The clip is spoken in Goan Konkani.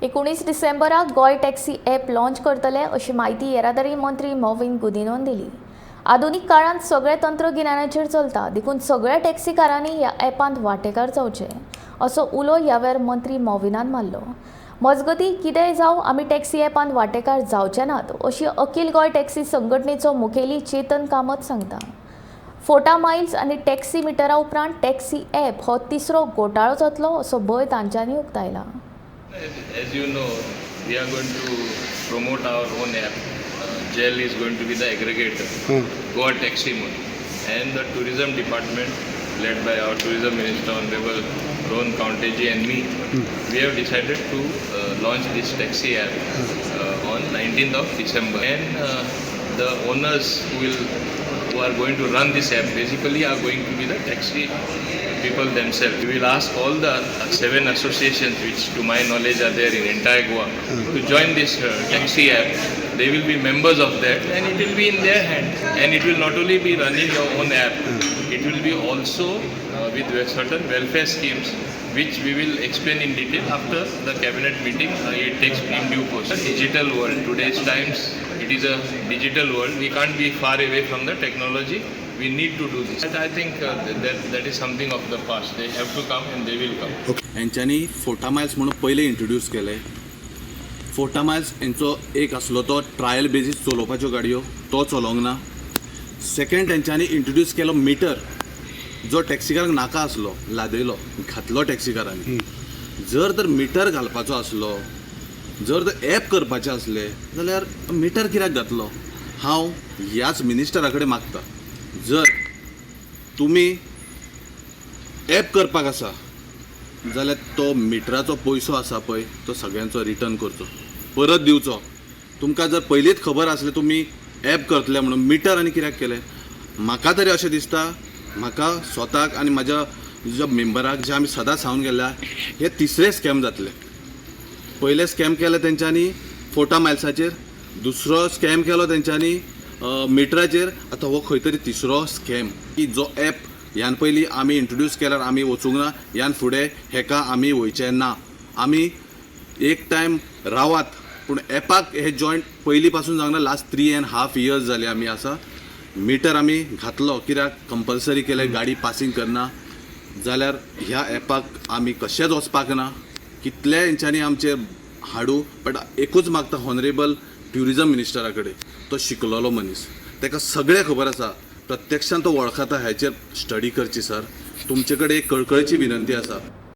19 डिसेंबराक गोंय टॅक्सी ॲप लॉन्च करतले अशी म्हायती येरादारी मंत्री मॉविन गुदिन्होन दिली. आधुनीक काळांत सगळें तंत्रगिन्यानाचेर चलता, देखून सगळ्या टॅक्सीकारांनी ह्या ॲपांत वांटेकार जावचे असो उलो ह्या वेळार मंत्री मॉविनान मारलो. मजगतीं, कितेंय जावं, आमी टॅक्सी ॲपांत वांटेकार जावचे नात अशी अखील गोंय टॅक्सी संघटनेचो मुखेली चेतन कामत सांगता. फोटा मायल्स आनी टॅक्सी मिटरा उपरांत टॅक्सी ॲप हो तिसरो घोटाळो जातलो असो भंय तांच्यांनी उक्तायला. As you know, we are going to promote our own app. GEL is going to be the aggregator, Goa Taxi Mode. And the tourism department, led by our tourism minister, Honorable Rohan Khaunte ji and me, we have decided to launch this taxi app on 19th of December. And the owners who are going to run this app basically are going to be the taxi people themselves. We will ask all the seven associations, which to my knowledge are there in entire Goa, to join this taxi app. They will be members of that and it will be in their hand. And it will not only be running your own app, it will be also with certain welfare schemes which we will explain in detail after the cabinet meeting. It takes in due course. The digital world, today's times, it is a digital world. We can't be far away from the technology. We need to do this. And I think that is something of the past. They have to come and they will come. हेंच्यांनी फोटा मायल्स म्हणून पयले इंट्रोड्यूस केले. फोटा मायल्स हेंचो एक आसलो तो ट्रायल बेजीस चलोवपाच्यो गाडयो, तो चलोंक ना. सेकंड, तेंच्यांनी इंट्रोड्यूस केलो मिटर, जो टॅक्सीकारांक नाका आसलो, लादयलो, घातलो टॅक्सीकारांनी. जर तर मिटर घालपाचो आसलो, जर तर एप करपाचें आसलें जाल्यार मिटर कित्याक घातलो? हांव ह्याच मिनिस्टरा कडेन मागता, जर तुमी एप करपाक आसा जाल्यार तो मिटराचो पयसो आसा पळय, तो सगळ्यांचो रिटर्न करचो, परत दिवचो. तुमकां जर पयलींच खबर आसलें तुमी एप करतले म्हणून, मिटर आनी कित्याक केलें? म्हाका तरी अशें दिसता, म्हाका स्वताक आनी म्हाज्या ज्या मेंबराक जे आमी सदांच सांगून गेल्या, हे तिसरे स्कॅम जातले. पयले स्कॅम केले तेंच्यांनी फोटा मायल्साचेर, दुसरो स्कॅम केलो तेंच्यांनी मिटराचेर, आतां हो खंय तरी तिसरो स्कॅम की जो एप ह्यान पयलीं आमी इंट्रोड्यूस केल्यार आमी वचूंक ना. ह्यान फुडें हेका आमी वयचे ना. आमी एक टायम रावात, पूण एपाक हे जॉयंट पयलीं पासून जावंक ना. Last 3.5 years जाले आमी आसा. मिटर आमी घातलो कित्याक? कंपल्सरी केलें, गाडी पासींग करना जाल्यार. ह्या एपाक आमी कशेंच वचपाक ना, कितले हेंच्यांनी आमचेर हाडू. बट एकूच मागता हॉनरेबल ट्युरिजम मिनिस्टरा कडेन, तो शिकलेलो मनीस, ताका सगळें खबर आसा, प्रत्यक्षान तो वळखता, हाचेर स्टडी करची. सर, तुमचे कडेन एक कळकळीची विनंती आसा.